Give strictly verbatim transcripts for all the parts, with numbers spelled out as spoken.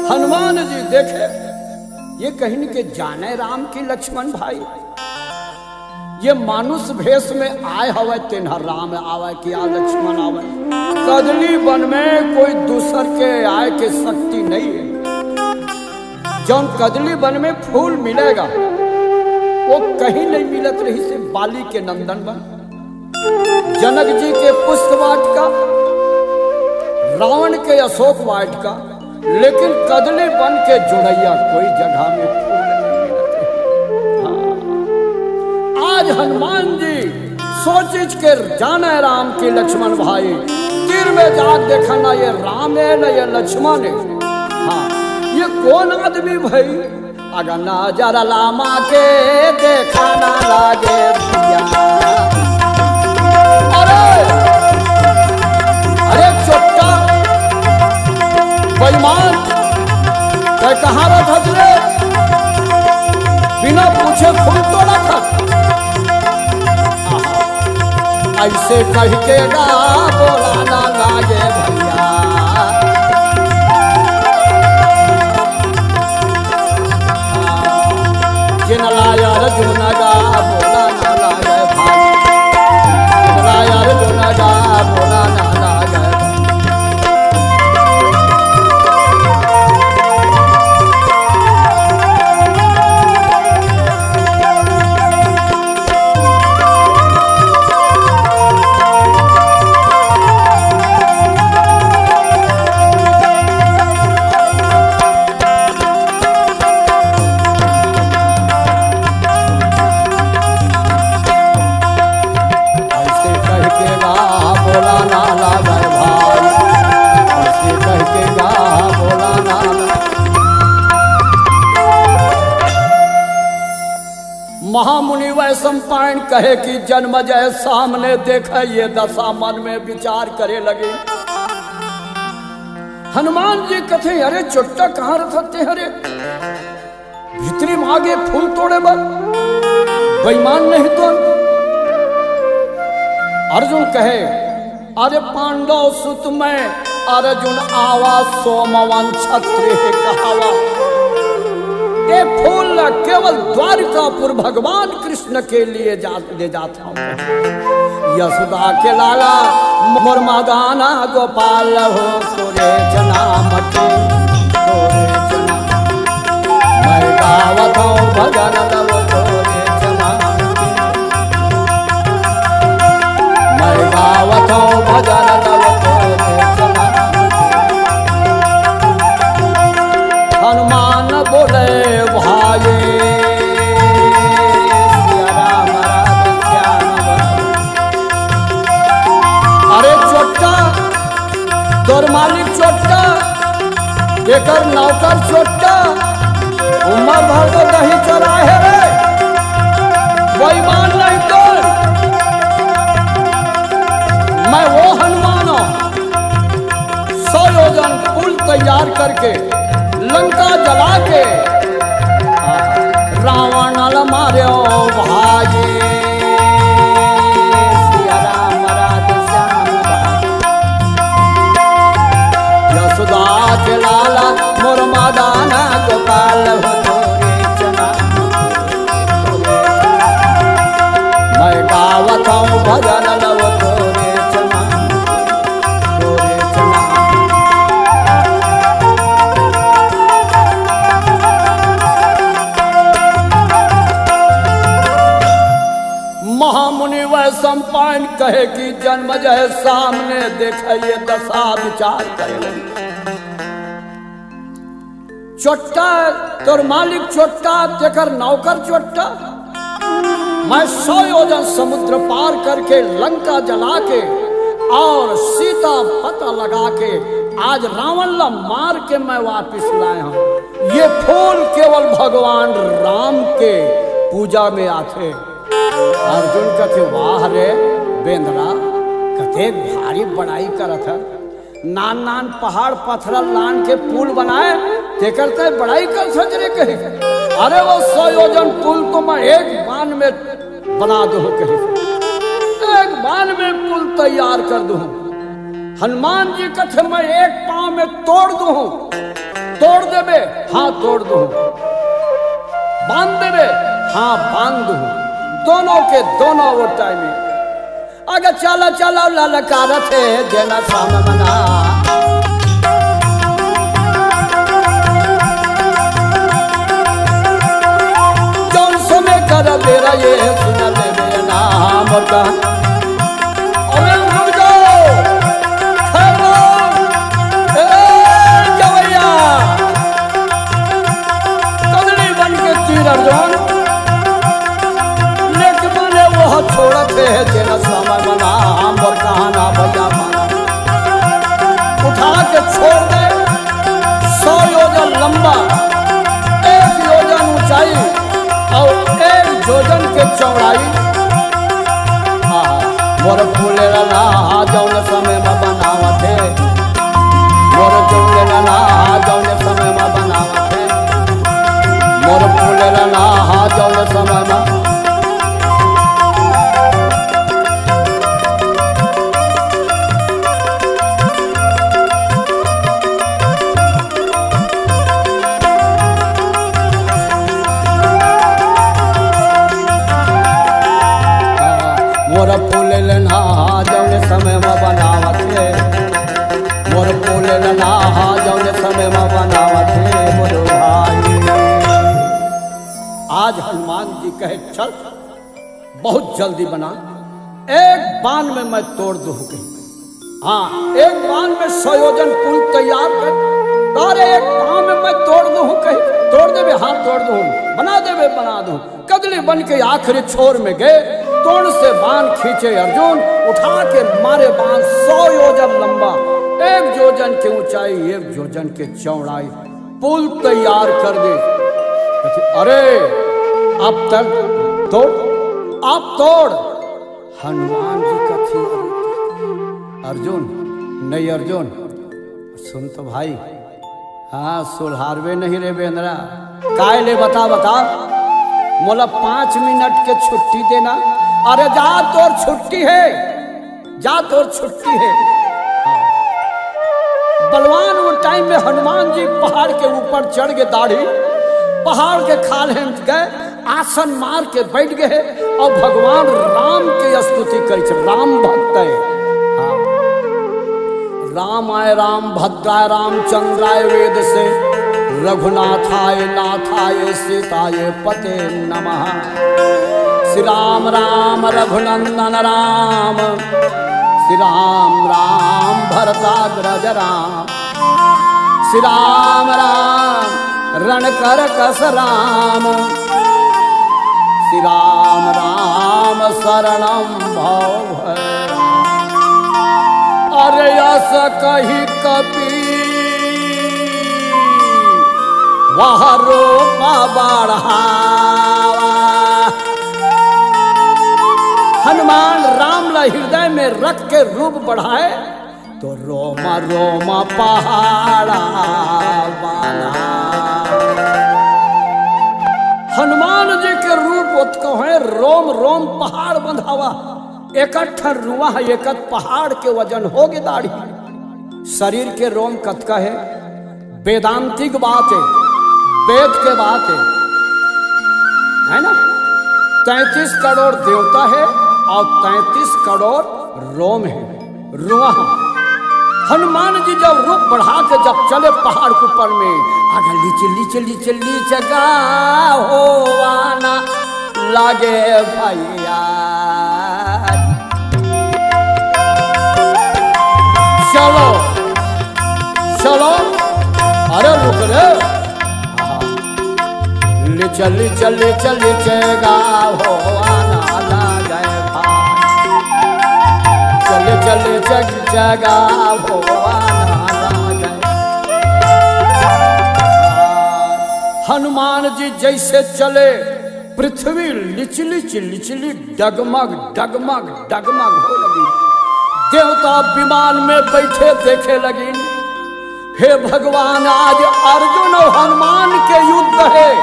हनुमान जी देखे, ये कहिन के जाने राम कि लक्ष्मण भाई, ये मानुष भेष में आय हवय, तेन ह राम आवय कि या लक्ष्मण आवय। कदली बन में कोई दूसर के आय के शक्ति नहीं है। जौन कदली बन में फूल मिलेगा, वो कहीं नहीं मिलत रहिसे, बाली के नंदन बन, जनक जी के पुष्प वाटिका, रावण के अशोक वाटिका, लेकिन कदली बन के जुड़ैया कोई जगह में फूल नहीं मिलत है। हाँ। आज हनुमान जी सोचिच के जाने राम कि लक्ष्मण भाई, तीर में जाके देखा ना ये राम है ना ये लक्ष्मण है। हाँ, ये कौन आदमी भाई? अगर नजर लामा के देखा ना लागे भैया। अरे, अरे चोट्टा, बेईमान, तै कहाँ रहत हस रे? बिना पूछे फूल तोड़त हस। ऐसे कह के गा बोला ना लागे भैया। जिन लाय अर्जुन गा बोला ना लागे भाई। जिन लाय अर्जुन गा बोला ना लागे। ऐसे कह के गा बोला ना लागे भाई, ऐसे कह के गा बोला ना लागे। महामुनि वैशंपायन कहे कि जन्मजय सामने देखे, ये दशा मन में विचार करे लगे। हनुमान जी कथे, अरे चोट्टा कहाँ रहत हस रे? भीतरी मागे फूल तोड़े बर बेईमान नहीं तो। अर्जुन कहे, अरे पांडव सुत मैं अर्जुन आवा, सोमवन छत्री कहावा। ये फूल ला केवल द्वारिकापुर भगवान कृष्ण के लिए जा, ले जात हंव। यशोदा के लाला मोर मदाना गोपाल हो, तोरे चना मटी, तोरे चना। मैं गावत हंव भजन तव तोरे चना मटी। मैं गावत हंव भजन तव तोरे चना। हनुमान बोले भाई, सिया राम राम श्याम। अरे चोट्टा, तोर मालिक चोट्टा, एकर नौकर चोट्टा, उम्मर भर तो दही चोराय हे रे, बेईमान नहीं तो। मैं वो हनुमान हंव, सौ योजन पुल तैयार करके, लंका जला के, रावण ल मार्यो भाई। सिया राम राधे श्याम। यशोदा के लाला मोर मदाना गोपाल हो, तोरे चना। मैं गावत हंव भजन तव तोरे चना, तोरे चना। महामुनि वैशंपायन कहे कि जन्मजय सामने देखे, ये दशा विचार करे लगे। चोट्टा, तोर मालिक चोट्टा, तेकर नौकर चोट्टा। मैं सौ योजन समुद्र पार करके, लंका जला के और सीता पता लगा के आज रावण ला मार के मैं वापिस लाय हंव। ये फूल केवल भगवान राम के पूजा में आथे। अर्जुन कथे, वाह रे बेंदरा, कतेक भारी बड़ाई करत हे। नान नान पहाड़ पथरा लान के पुल बनाय, तेकर तैं बड़ाई करथस रे कहे। अरे वो सौ योजन पुल तो मैं एक बान में बना दूं कहे, एक बान में पुल तैयार कर दूं। हनुमान जी कथे, मैं एक पांव में तोड़ दूं, तोड़ देबे, हाँ तोड़ दूँ। बांध देबे, हाँ बांध दूँ। दोनों के दोनों वो टाइम में। अगर चला चला ललकारत हे जेना साम मना। जौन समय कर बेरा ये सुना ले बेना मोर का। अरे रुक जाओ। हे राम। ए गवैया। कदली बन के तीर अर्जुन। लेकिन मने वो छोड़त हे, जेना समय मना, मोर कहाना भैया माना। उठा के छोड़ दे, सौ योजन लंबा, एक योजन ऊंचाई और एक योजन के चौड़ाई। आहा, मोर फूले रना, जौन समय में बनावत हे, मोर फूले रना, जौन समय में बनावत हे। मोर फूल रना हा जौन समय मा। मोर फूल रना हा जौन समय मा बनावत हे। मोर फूल रना हा जौन समय मा बनावत हे मोर भाई। आज हनुमान जी कहे, "चल, बहुत जल्दी बना, एक बाण में मैं तोड़ दूँ," कही। हाँ, एक बाण में सौ योजन पुल तैयार कर, अरे एक बाण में मैं तोड़ दूँ कही, तोड़ देबे, हाँ तोड़ दूँ, बना देबे, बना दूँ। कदली बन के आखिरी छोर में गए, तोड़ से बाण खींचे अर्जुन, उठा के मारे बाण सौ योजन लंबा, एक योजन के ऊंचाई, एक योजन के चौड़ाई, पुल तैयार कर दे। कथे, "अरे, अब तक तोड़, अब तोड़।" हनुमान जी कथे, "अर्जुन, नहीं अर्जुन, सुन तो भाई, हाँ, सुलहारवे नहीं रे बेंदरा। काय ले बता, बता। मोला पाँच मिनट के छुट्टी देना।" "अरे जा, तोर छुट्टी हे, जा, तोर छुट्टी हे।" हाँ। बलवान वो टाइम में हनुमान जी पहाड़ के ऊपर चढ़ के दाढ़ी, पहाड़ के खाल्हे में गए, आसन मार के बैठ गए और भगवान राम के स्तुति करे छे, राम भक्त हे। हाँ। रामाय राम भद्राय रामचंद्राय वेद से, रघुनाथाय नाथाय सीताय पते नमः। श्री राम राम रघुनंदन राम, श्री राम राम भरताग्रज राम। श्री राम राम रण कर कस राम, श्री राम राम शरणम भव भय। अरे अस कही कपि वह रूप बढ़ावा। हनुमान राम ला हृदय में रख के रूप बढ़ाए तो रोम रोम पहाड़ा बना। हनुमान जी के रूप ओतको हे, रोम रोम पहाड़ बंधावा। एक ठन रुआ हे, एक पहाड़ के वजन होगे दाढ़ी। शरीर के रोम कतका हे? वेदांतिक बात हे, वेद के बात हे, है ना? तैंतीस करोड़ देवता हे और तैंतीस करोड़ रोम हे, रुआ। हनुमान जी जब रूप बढ़ा के जब चले पहाड़ के ऊपर में, आगे लीचे, लीचे, लीचे, लीचे गा हो आना लागे भैया। चलो, चलो, अरे रुक रे। ले चल, ले चल, ले चल, ले चल गा हो आना लागे भाई। चल, चल, ले चल, ले चल गा हो आना लागे। हनुमान जी जैसे चले, पृथ्वी लिचलिच लिचलिच डगमग डगमग डगमग हो लगी। देवता विमान में बैठे देखे लगी, हे भगवान, आज अर्जुन और हनुमान के युद्ध हे,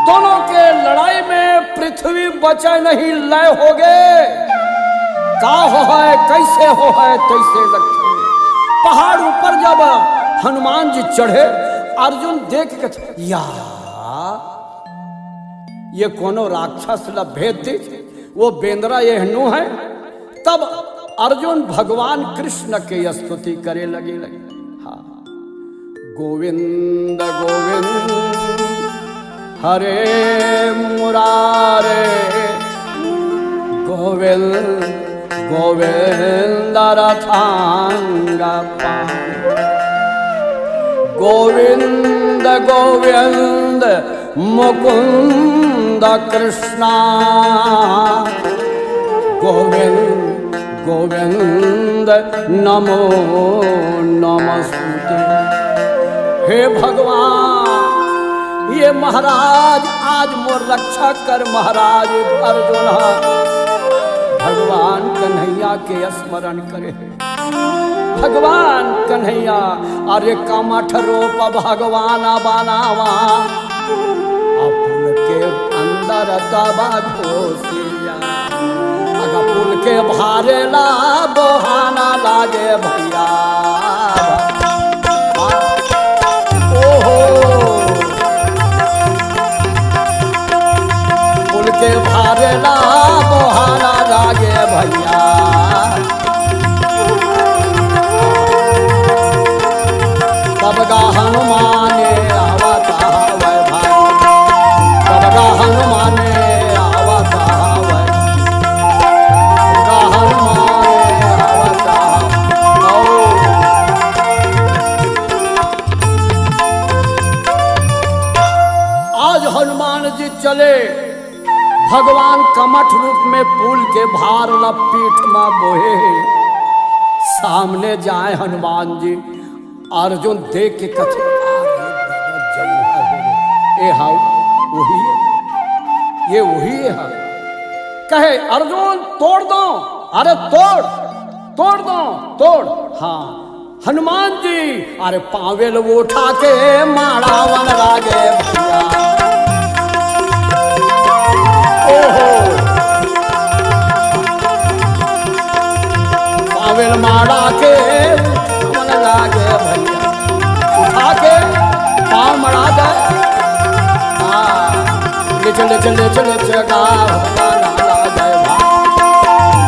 दोनों के लड़ाई में पृथ्वी बचे नहीं, लय होगे। का होहे, कैसे होहे, तैसे लगथे। पहाड़ ऊपर जब हनुमान जी चढ़े, अर्जुन देख के कथे, या, ये कोनो राक्षस ल भेद दे, वो बेंदरा ये हनु है। तब अर्जुन भगवान कृष्ण के स्तुति करे लगे, लगे। हाँ। गोविंद गोविंद हरे मुरारे, गोविंद गोविंद रथांगपाणि। गोविंद गोविंद मुकुंद कृष्णा, गोविंद गोविंद नमो नमस्तुते। हे भगवान, ये महाराज आज मोर रक्षा कर महाराज। अर्जुन ह भगवान कन्हैया के स्मरण करे हे। भगवान कन्हैया, अरे कमठ रूप भगवान बनावा, अपुल के अंदर दबा घोसिया। अगर पुल के भारे ला बोहाना लागे भैया। ओहो। पुल के भारे ला बोहाना लागे भैया। तब गा हनुमान आवत हवै भाई, तब गा हनुमान आवत हवै, तब गा हनुमान आवत हवै। आज हनुमान जी चले, भगवान कमठ रूप में पुल के भार ला पीठ मा बोहे हे। सामने जाए हनुमान जी, अर्जुन देख के कथे, "अरे दादा, जमुना हो रे। ए हाउ, वही है, ये वही है।" कहे, "अर्जुन, तोड़ दो, अरे तोड़, तोड़ दो, तोड़।" हाँ, हनुमान जी, अरे पावेल उठा के माड़ावन लागे भैया। ओहो, पावेल माड़ा के मन लागे भैया, उठा के पाँव मड़ा दे। हाँ, ले चल, ले चल, ले चल, ले चल, गा भगवान आ जाए भाई।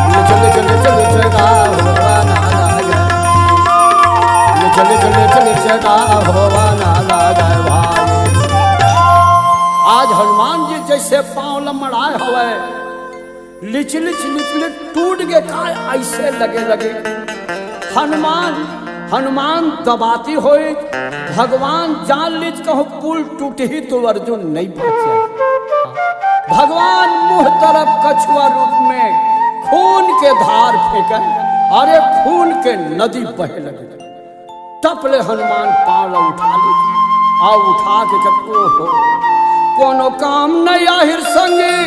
ले चल, ले चल, ले चल, ले चल, गा भगवान आ जाए। ले चल, ले चल, ले चल, ले चल, गा भगवान आ जाए भाई। आज हनुमान जी जैसे पाँव ल मड़ाए हवय, लिचलिच लिचलिच टूट गे काय, अइसे लगे लगे। हनुमान, हनुमान दबाती होई, भगवान जान लीच कहूँ पुल टूटही तो अर्जुन नहीं बाँचे। भगवान मुँह तरफ कछुआ रूप में खून के धार फेंके, अरे खून के नदी बहे लगे। टप ले हनुमान पाँव ला उठा ले, आ उठा के जब, ओहो, कोनो काम नहीं आही रे संगी,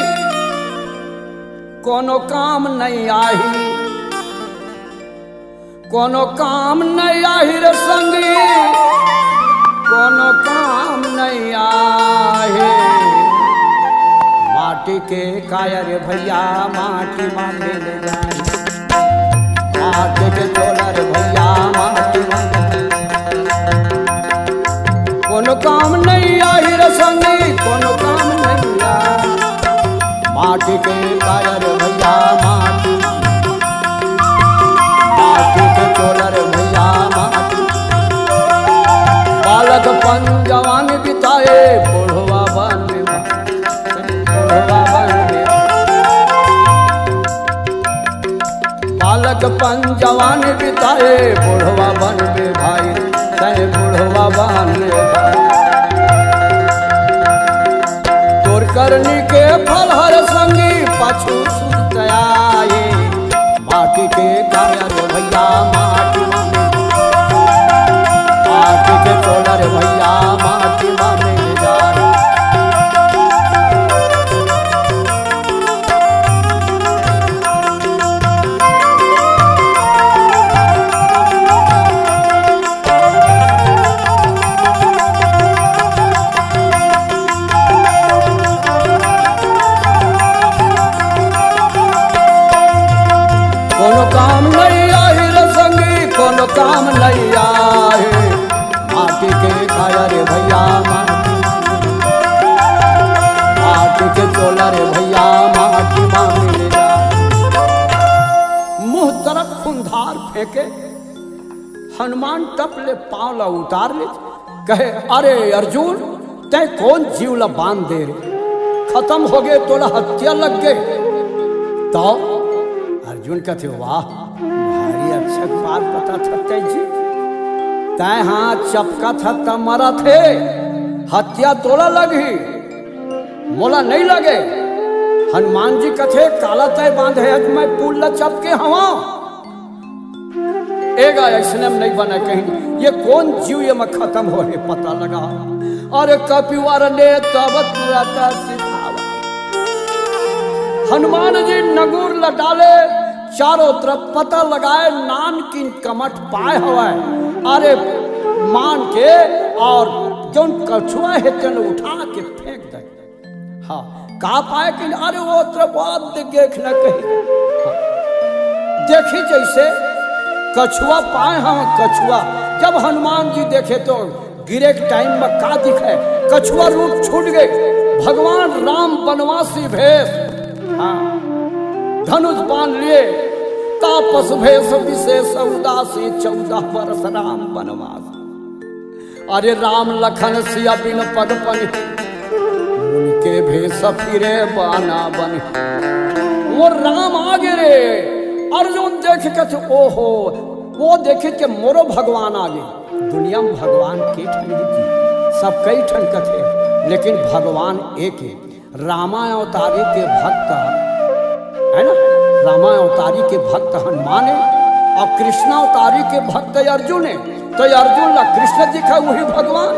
कोनो काम नहीं आही, कोनो काम नहीं आही रे संगी, कोनो काम नहीं आही। माटी के काया रे भैया, माटी मा मिल जाए। माटी के चोला रे भैया, माटी मा। कोनो काम नहीं आही रे संगी, कोनो काम नहीं आही। माटी के काया रे भैया, माटी। माटी के चोला रे भैया, माटी। बालकपन जवानी बिताए, बुढ़वा बन में, बुढ़वा बन में। बालकपन जवानी बिताए, बुढ़वा बन में भाई, तैं बुढ़वा बन में भाई। तोर करनी के फल हर संगी पाछू सुत आए। माटी के काया रे भैया, माटी मा। माटी के चोला रे भैया, माटी मा मिल जाए। के हनुमान टप ले पांव ला उतार ले, कहे, "अरे अर्जुन, तैं कोन जीव ला बांध दे रे? खतम हो गे, तोला हत्या लग गे।" तो अर्जुन कथे, "वाह, भारी अच्छा बात बताथस तैं जी। तैं हाथ चपकथस त मरत हे, हत्या तोला लगही, मोला नइ लगे।" हनुमान जी कथे, "काला तैं बांधे हस, मैं फूल ला चपके हवं?" ए गा, अइसने म नइ बनय कहिन, ये कोन जीव ये म खतम होहे, पता लगा। अरे कपिवर ने तब तुरत सिखावा। हनुमान जी नगुर ल डाले, चारों तरफ पता लगाए, नानकिन कमठ पाए हवय। अरे मान के, और जउन कछुआ हे तेन उठा के फेंक दे। हाँ, का पाए कि अरे वो तरफ आप दे-, देख न कहीं। हाँ। देखी जइसे कछुआ पाए, हाँ, कछुआ। जब हनुमान जी देखे तो गिरे के टाइम म का दिखे? कछुआ रूप छूट गे। भगवान राम बनवासी भेष, हाँ, धनुष बाण लिए, तापस भेष विशेष उदासी, चौदह बरस राम बनवास। अरे राम लखन सिया बिन पग पनी, उनके भेष फिरे बाना बनी। वो राम आगे रे, अर्जुन देख के तो ओहो, वो देखे के मोरो भगवान आगे। दुनिया म भगवान के ठन हे जी, सब कई ठन कथे, लेकिन भगवान एक हे। रामावतारी के भक्त, है ना, रामावतारी के भक्त हनुमान हे, और कृष्णावतारी के भक्त अर्जुन हे। तो अर्जुन ला कृष्ण दिखे, वही भगवान,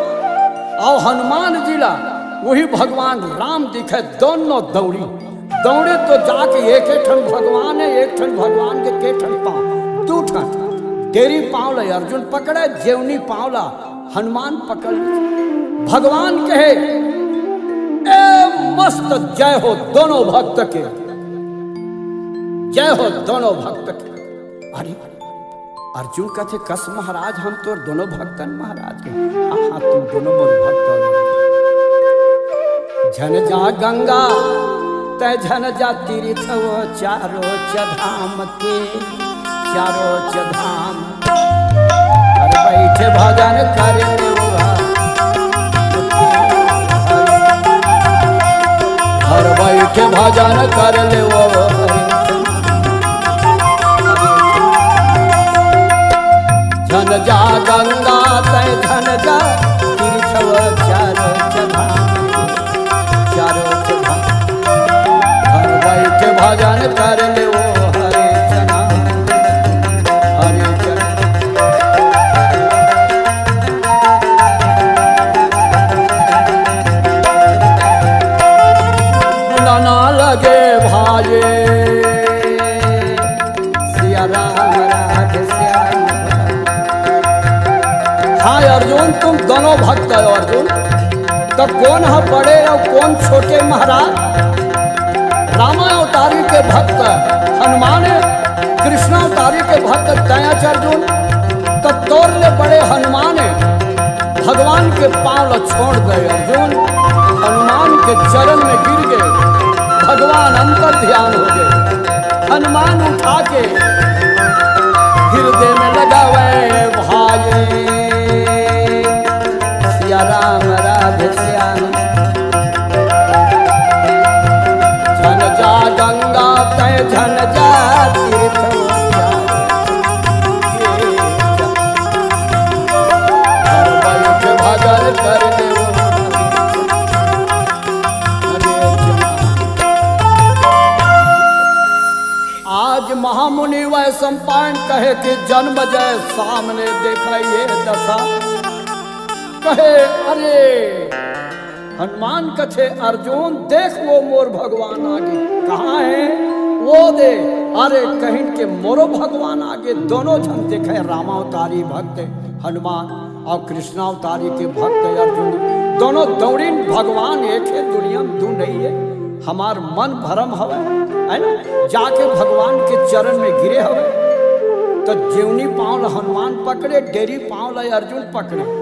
और हनुमान जी ला वही भगवान राम दिखे। दोनों दौड़ी, दौड़े तो जाके एक, एक ठन भगवान हे, एक ठन भगवान के के ठन पाँव, दू ठन। डेरी पाँव ला अर्जुन पकड़े, जेवनी पाँव ला हनुमान पकड़ ली। भगवान कहे, "ए मस्त, जय हो दोनों भक्त के, जय हो दोनों भक्त के।" अरे अर्जुन कथे, "कस महाराज, हम तोर दोनों भक्तन महाराज के।" "हाँ, हाँ, तुम दोनों मोर भक्त हो।" झन जा गंगा, तै झन जा तीर्थ, वो चारों च धाम के, चारों च धाम। घर बैठे भजन कर ले वो, घर बैठे भजन कर ले वो। झन जा गंगा तै झन जा तीर्थ, वो चारों च धाम, चारों च धाम। घर बैठे भजन कर ले वो हरे चना, हरे चना। ना लगे भाई सिया राम राधे श्याम। हाँ अर्जुन, तुम दोनों भक्त हो अर्जुन, तो कौन है बड़े और कौन छोटे महाराज? रामावतारी के भक्त हनुमान हे, कृष्णावतारी के भक्त तै अस अर्जुन, तो तोर ले बड़े हनुमान हे। भगवान के पाँव ला छोड़ दे अर्जुन, हनुमान के चरण में गिर गए, भगवान अंतर ध्यान हो गए। हनुमान उठा के हृदय में लगावे भाई सिया राम राधे श्याम। झन जा गंगा तै झन जा तीर्थ, घर बैठ भजन कर ले वो। आज महामुनि वैशंपायन कहे कि जन्म जय सामने देखे ये दशा। कहे, अरे हनुमान कथे, अर्जुन देख वो मोर भगवान आगे। कहाँ हे? वो दे। अरे कहिन के मोरो भगवान आगे। दोनों झन देखे, रामावतारी भक्त हनुमान और कृष्णावतारी के भक्त अर्जुन, दोनों दौड़िन। भगवान एक हे, दुनिया में दू नइ हे। हमार मन भरम हवय, है ना? जाके भगवान के चरण में गिरे हवय। तो जेवनी पाँव ला हनुमान पकड़े, डेरी पाँव ला अर्जुन पकड़े।